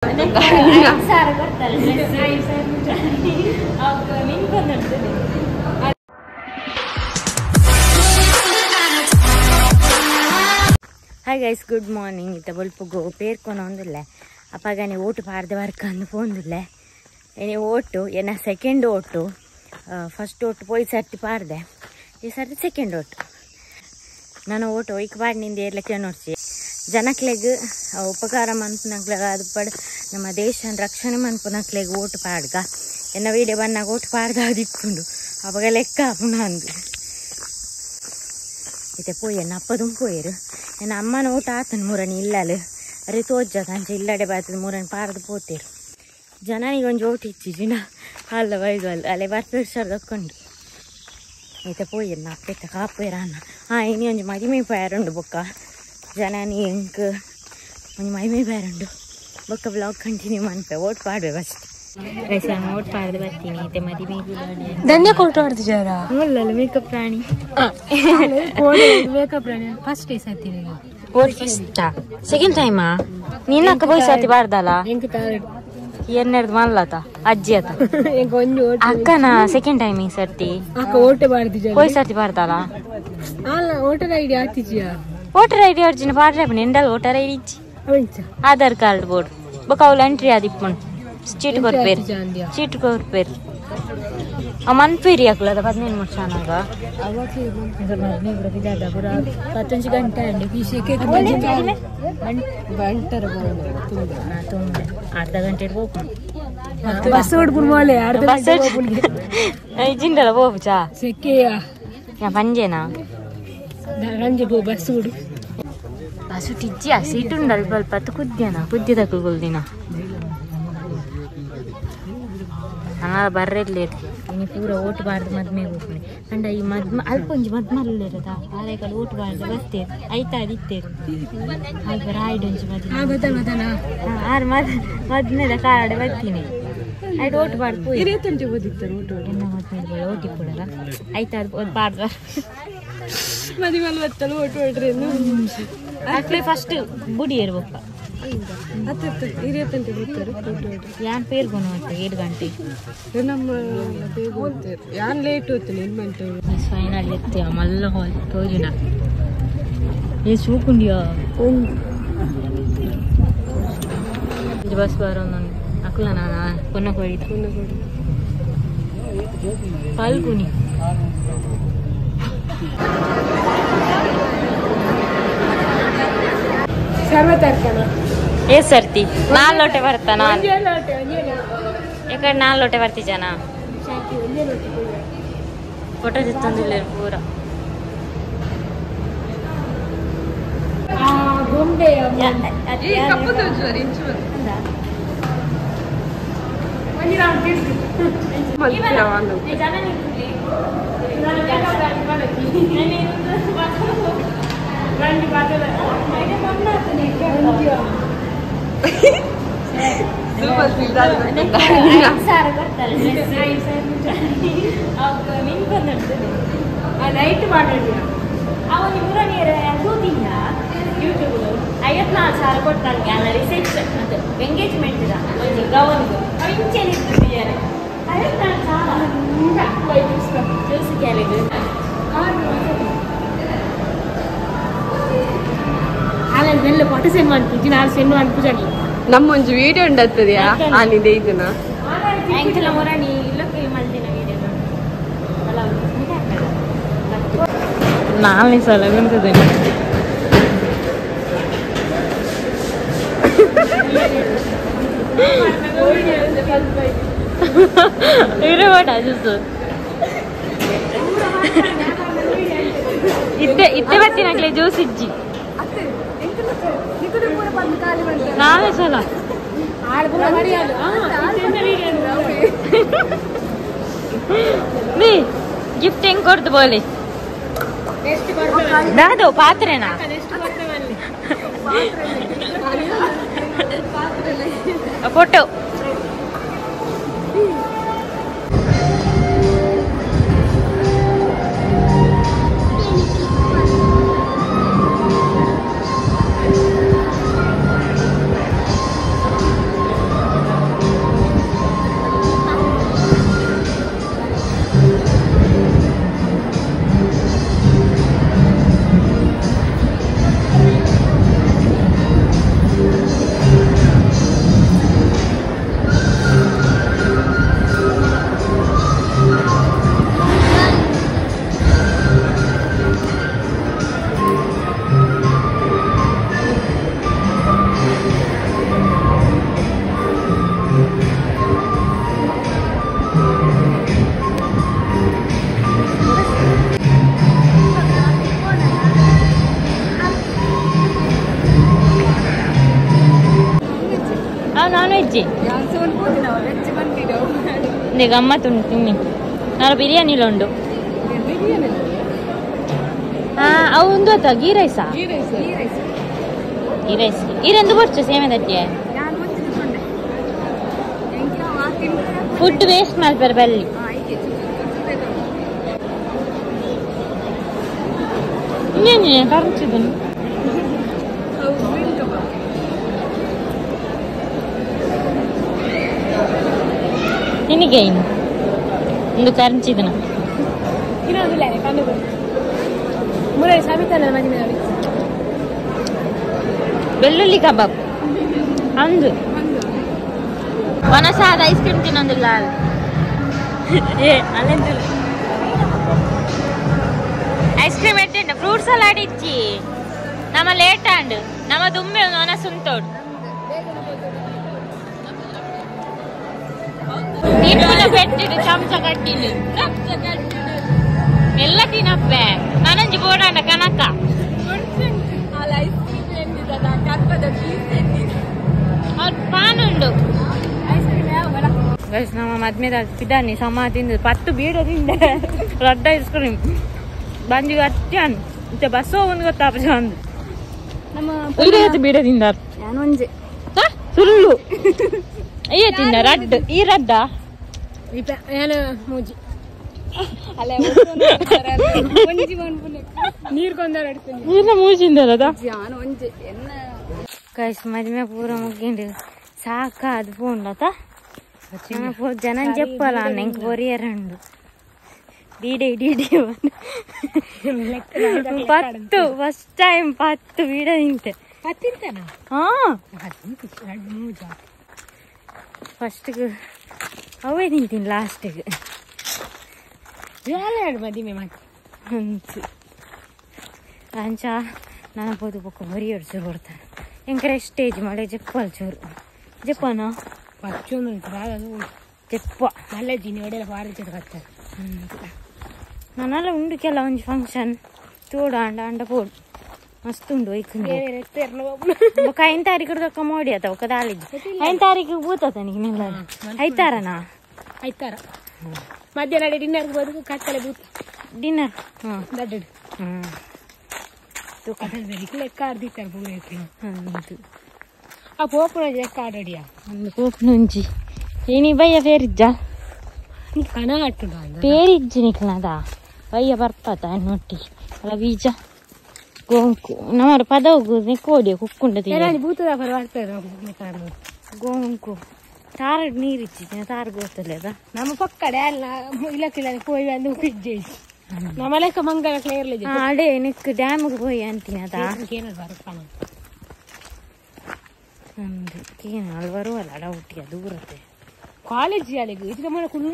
Hi guys, good morning. ಇತ್ತ ಬೊಲ್ಪುಗು ಪೇರ್ಕೊನ ಒಂದಿಲ್ಲ ಅಪ್ಪಗನೆ ಓಟು ಪಾರ್ದ ವರ್ಕ ಅಂದು ಪೋಂದಿಲ್ಲ. ಎನಿ ಓಟು ಎನ್ನ ಸೆಕೆಂಡ್ ಓಟು, ಫಸ್ಟ್ ಓಟು ಪೋಯಿ ಸರ್ತಿ ಪಾರ್ದೆ, ಈ ಸರ್ತಿ ಸೆಕೆಂಡ್ ಓಟು. ನಾನು ಓಟು ಒಯ್ಕ್ ಪಾಡ್ನಿಂದ ಏರ್ಲಕ್ಕೆ ನೋಡ್ಸಿ ಜನಕ್ಲೆಗ್ ಉಪಕಾರ ಮನ್ಪುನಕ್ಲೆಗ್ ಅದು ಪಡ್ ನಮ್ಮ ದೇಶ ರಕ್ಷಣೆ ಮನ್ಪುನಕ್ಲೆಗ್ ಓಟು ಪಾಡ್ಗ. ಎನ್ನ ವೀಡಿಯೋ ಬನ್ನಾಗ ಓಟು ಪಾಡ್ದ ಅದಿಪ್ಪುಂಡು ಅವಾಗ ಲೆಕ್ಕ ಆಪುಂಡು ಅಂದು. ಇತ್ತೆ ಪೋಯಿ ಎನ್ನ ಅಪ್ಪ ದುಂಪೋಯರು ಎನ್ನ ಅಮ್ಮನ ಓಟ ಆತನ ಮೂರನಿ ಇಲ್ಲಲು ಅರೆ ತೋಜ್ಜ ಅಂಚ ಇಲ್ಲಡೆ ಬಾತದ ಮೂರನಿ ಪಾರ್ದು ಪೋತೇರು. ಜನನಿಗೆ ಒಂಜಿ ಓಟು ಇಚ್ಚಿ ಜಿನ ಅಲ್ಲ ಬೈದು ಅಲ್ಲ ಅಲ್ಲೇ ಬರ್ಪೇರು ಸರ್ ದಕ್ಕೊಂಡು ಐತೆ ಪೋಯಿ ಎನ್ನ ಅಪ್ಪ ಕಾಪೇರ ಅನ್ನ. ಹಾಂ ಇನಿ ಒಂಜಿ ಮದಿಮೆ ಪೋಯಾರುಂಡು ಬೊಕ್ಕ ಜನನಿ ಎಂಕ್ ಒಂಜಿ ಮದಿಮೆ ಪೋಯಾರುಂಡು ಬೊಕ್ಕ ಬ್ಲಾಗ್ ಕಂಟಿನ್ಯೂ ಮನ್ಪೆ. ಓಟ್ ಪಾಡ್ವೆ ಫಸ್ಟ್ ಗೈಸ್, ನಾನು ಓಟ್ ಪಾಡ್ದು ಬರ್ತೀನಿ. ಇತ್ತೆ ಮದಿಮೆ ಧನ್ಯ ಕೊಟ್ಟು ಆಡ್ತಿದ್ದಾರಾ? ಅಲ್ಲಲ್ಲ ಮೇಕಪ್ ಪ್ರಾಣಿ ಮೇಕಪ್ ಪ್ರಾಣಿ ಫಸ್ಟ್ ಸತಿ ಓಟ್ ಫಸ್ಟಾ ಸೆಕೆಂಡ್ ಟೈಮಾ? ನಿನ್ನಕ್ಕ ಪೋಯ್ ಸತಿ ಬಾರ್ದಲ್ಲ ಎನ್ನೆರ್ದು ಮಲ್ಲತ ಅಜ್ಜಿ ಆತ ಅಕ್ಕನ ಸೆಕೆಂಡ್ ಟೈಮ್ ಈ ಸರ್ತಿ ಅಕ್ಕ ಓಟೆ ಬಾರ್ದಿಜ ಪೋಯ್ ಸರ್ತಿ ಬಾರ್ದಲ್ಲ. ಅಲ್ಲ ವೋಟರ್ ಐಡಿ ಆತಿಜಿಯಾ? ವೋಟರ್ ಐಡಿ ಅರ್ಜಿನ ಪಾಡ್ರೆ ನಿಂಡಲ್ ವೋಟರ್ ಐಡಿ ಇಚ್ಚಿ ಆಧಾರ್ ಕಾರ್ಡ್ ಬೋರ್ಡ್ ಬೊಕ ಅವ್ಲು ಎಂಟ್ರಿ ಆದಿಪ್ಪುಂಡು. ಚೀಟ್ ಕೊರ್ಪೇರು ಚೀಟ್ ಕೊರ್ಪೇರು ಆ ಮನ್ಪೇರಿ ಅಕ್ಲದ 15 ವರ್ಷ ಅನಾಗ ಪತ್ತೊಂಜಿ ಗಂಟೆ ಅರ್ಧ ಗಂಟೆ ಹೋಗ್ಬೋದು ಬಸ್ ಹೊಡ್ಕೊಂಡು ಅರ್ಧ ಬಸ್ ಇಜ್ಜಿಂಡಲ ಹೋಗ್ಚಾ ಸೆಕೆಯ ಪಂಜೆನಾ ರಂಜೆ ಪೋ ಬಸ್ ಹುಡು ಬಸ್ಸು ಟಿಜ್ಜಿ ಆ ಸೀಟ್ ಉಂಡು ಅಲ್ಪ ಅಲ್ಪ ಅತ್ತು ಕುದ್ಯನ ಕುದ್ಯದಕ್ಲು ಕೊಲ್ದಿನ ಅನಾಲ ಬರ್ರೆಲ್ಲೇರು ಇನಿ ಪೂರ ಓಟು ಬಾರ್ದು ಮದ್ಮೆಗೆ ಹೋಗ್ತೀನಿ ಅಂಡ ಈ ಮದ್ಮ ಅಲ್ಪ ಒಂಜಿ ಮದ್ಮಲ್ಲಿರದ ಆಲೈಕಲ್ ಓಟು ಬಾರ್ದು ಬರ್ತೇರು ಐತಾ ದಿತ್ತೇರು ಅಲ್ಪ ರಾಯ್ಡ್ ಒಂಜಿ ಮದ್ಮೆ ಆರು ಮದ್ ಮದ್ಮೆದ ಕಾರಡೆ ಬರ್ತೀನಿ ಐಟ್ ಓಟು ಬಾರ್ದು ಪೋಯಿ ಎನ್ನ ಮದ್ಮೆ ಓಟಿ ಪೋಡಲ್ಲ ಐತಾ ಅದು ಬಾರ್ದು ಮದಿಮಲ್ ಬತ್ತಲು ಓಟು ಹೊಡ್ರಿ ಅಕ್ಲೆ ಫಸ್ಟ್ ಬುಡಿ ಇರ್ಬೇಕ ಯಾನ್ ಪೇರ್ಗೊನು ಮತ್ತೆ 7 ಗಂಟೆ ನಮ್ಮ ಯಾನ್ ಲೇಟ್ ಹೋಗ್ತೀನಿ ಫೈನಲ್ ಎತ್ತೆ ಮಲ್ಲ ಹಾಲ್ ತೋಜುನ ಏ ಸೂಕುಂಡಿಯಾ ಬಸ್ ಬರೋನು ಅಕುಲ ನಾನ ಪೊನ್ನ ಕೋಡಿ ಫಾಲ್ಗುನಿ ಏ ಸರ್ತಿ ನಾಲ್ ಲೋಟೆ ಬರ್ತಾ ನಾನು ಯಾಕಡೆ ನಾಲ್ ಲೋಟೆ ಬರ್ತಿ ಜನ ಫೋಟೋ ತಿತ್ತೊಂದಿಲ್ಲ ಪೂರ ಲೈಟ್ ಮಾಡಿ ಯೂಟ್ಯೂಬ್ 54,000 ಕೊಡ್ತಾನೆ ಅಲ್ಲ ರಿಸೆಪ್ಷನ್ ಅದು ಎಂಗೇಜ್ಮೆಂಟ್ ಒಂಜಿ ಗೌನ್ಗ್ ಅವು ಇಂಚೆನೆ ಇತ್ತು 54,000 ಜ್ಯೂಸ್ ಕ್ಯಾಲೆಗ್ ಆಮೇಲೆ ಮೆಲ್ಲ ಫೋಟೋ ಸೆಂಡ್ ಮಾಡ್ಪುಜಿ ನಾನು ಸೆಂಡ್ ಮಾಡ್ಪುಜಿ ನಮ್ಮ ಒಂಜಿ ವಿಡಿಯೋ ಉಂಡತ್ತದ್ಯಾ ಆನಿದೆ ಇದನ್ನ ಎಂಕಲ ಮೊರಣಿ ಇಲ್ಲಕ್ಕೆ ಮಲ್ದಿನ ವಿಡಿಯೋ ಅಲ್ಲ ನಾಲ್ನೇ ಸಲ ಗುಂತದೇನೆ ಇರಬೇಡ ಜ್ಯೂಸು ಇತ್ತೆ ಇತ್ತೆ ಬರ್ತೀನಕ್ಲೆ ಜ್ಯೂಸ್ ಇಜ್ಜಿ ನಾವೇ ಸಲ ನೀ ಗಿಫ್ಟ್ ಹೆಂಗ್ ಕೊಡ್ದು ಬೋಲಿ ದಾದು ಪಾತ್ರೆನಾ ಫೋಟೋ ನಾನ್ ವೆಜ್ ಇಂದೆ ಗಮ್ಮತ್ತುಂಡು ತಿನ್ನಿ ನಾನು ಬಿರಿಯಾನಿಲ ಉಂಡು ಅವು ಒಂದು ಆತ ಗೀ ರೈಸಾ ಗೀ ರೈಸ್ ಈರೆಂದು ಬರ್ಚು ಸೇಮೆ ತಟ್ಟಿಯ ಫುಡ್ ವೇಸ್ಟ್ ಮಾಡ್ತಾರೆ ಬಲ್ಲಿ ಇನ್ನೇನೆ ಕರ್ಚಿದನು ನಿನಗೆ ಇನ್ನು ಒಂದು ಕರ್ಚಿದನ ಬೆಳ್ಳುಳ್ಳಿ ಕಬಾಬ್ ಅಂದು ವನಸಾದ ಐಸ್ ಕ್ರೀಮ್ ತಿನ್ನೊಂದಿಲ್ಲ ಏ ಅಲ್ಲೆಂತಿಲ್ಲ ಐಸ್ ಕ್ರೀಮ್ ಎಟ್ಟೆಂಡ ಫ್ರೂಟ್ಸ್ ಸಲಾಡ್ ಇಚ್ಚಿ ನಮ್ಮ ಲೇಟ್ ಆಂಡ್ ನಮ್ಮ ದುಮ್ಮೆ ಒಂದು ಒನಸುಂತೋಡು ತಿನ್ಪುನ ಪೆಟ್ಟಿಡು ಚಮಚ ಕಟ್ಟಿಲು ಎಲ್ಲ ತಿನ್ನಪ್ಪೆ ನಾನಂಜಿ ಬೋಡಾಂಡ ಕನಕ ಪಾನುಂಡು ಗೈಸ್ ನಮ್ಮ ಮದ್ಮೆದ ಪಿದಾನಿ ಸಮ ತಿಂದು ಪತ್ತು ಬೀಡ ತಿಂದೆ ರಡ್ಡ ಐಸ್ ಕ್ರೀಮ್ ಬಂಜಿಗೆ ಅತ್ಯಾನ್ ಮತ್ತೆ ಬಸ್ ಒಂದು ಗೊತ್ತಾಪ ಅಂದು ನಮ್ಮ ಬೀಡ ತಿಂದ ಸುಳ್ಳು ಅಯ್ಯ ತಿಂದ ರಡ್ಡು ಈ ರಡ್ಡ ಮೂಜಿ ನೀರ್ನ ಮೂಜಿಂದದ ಗೈಸ್ ಮದ್ಮೆ ಪೂರ ಮುಗ್ಗಿಂಡು ಸಾಕ ಅದು ಪೋಂಡತ ಜನ చెప్పాల ఇంక బొరియరండు డీడే డీడే పత్తు ఫస్ట్ టైం పత్తు బీడ తింటే ಫಸ್ಟ್ ಅವೇ ತಿಂತೀನಿ ಲಾಸ್ಟಿಗೆ ಅಂಚ ನಾನು ಪೋದು ಬೊಕ್ಕ ಬೊರಿಯರು ಚೂರು ಕೊಡ್ತಾನೆ ಎಂಕರೆ ಸ್ಟೇಜ್ ಮಳೆ ಜಪ್ಪಾಲ್ ಚೂರು ಜಪ್ಪನ ಜಪ್ಪ ನನ್ನೆಲ್ಲ ಉಂಡು ಕೆಲ ಒಂಜಿ ಫಂಕ್ಷನ್ ತೋಡು ಅಂಡ ಅಂಡ ಪೋಡು ಮಸ್ತ್ ಉಂಡು ಒಕ್ಕ ಐನ್ ತಾರೀಕು ದೊಕ್ಕ ಮೋಡಿ ಆತ ಒಕ್ಕ ದಾಳಿದ್ದು ಐನ್ ತಾರೀಕು ಬೂತ ನಿಮಗೆ ಐತಾರನಾ ಐತಾರ ಮಧ್ಯಾಹ್ನ ಡಿನ್ನರ್ ಬದುಕು ಕತ್ತಲೆ ಬೂತ ಡಿನ್ನರ್ ಹಾಂ ದಡ್ಡ ಹಾಂ ಲೆಕ್ಕ ಆಡ್ದಿತ್ತಾರೆ ಪೂರೈಕೆ ಆ ಪೋಪುನ ಲೆಕ್ಕ ಆಡಡಿಯಾ ಒಂದು ಪೋಪುನೊಂಜಿ ಏನಿ ಬಯ್ಯ ಪೇರಿಜ್ಜ ಕಣ ಆಟುಂಡು ಪೇರಿಜ್ಜಿ ನಿಕ್ಲದ ಬಯ್ಯ ಬರ್ತಾತ ನೊಟ್ಟಿ ಅಲ್ಲ ಬೀಜ ಗೋಂಕು ನಮ್ಮ ಪದವು ಕೋಡಿಯ ಕುಕ್ಕುಂಡ ಭೂತದ ಪರವಾಗ್ತದೆ ಗೋಂಕು ತಾರ ನೀರು ಇಚ್ಚಿನ ತಾರ ಗೋತಲ್ಲ ನಮ್ಮ ಪಕ್ಕಡೆ ಅಲ್ಲ ಇಲ್ಲಕ್ಕಿಲ್ಲ ಪೋಯಿ ಅಂದು ಇಜ್ಜೆ ನಮ್ಮ ಲೆಕ್ಕ ಮಂಗಲ ಕ್ಲೇರ್ಲೆ ಅಡೆ ನಿಕ್ ಡ್ಯಾಮ್ಗೆ ಪೋಯಿ ಅಂತೀನಿ ಅದ ಅಲ್ಲಿ ಬರುವಲ್ಲ ಅಡ ಹುಟ್ಟಿಯ ದೂರತೆ ಕಾಲೇಜ್ ಅಲ್ಲಿಗೆ ಇದು ನಮ್ಮ ಕುಳ್ಳು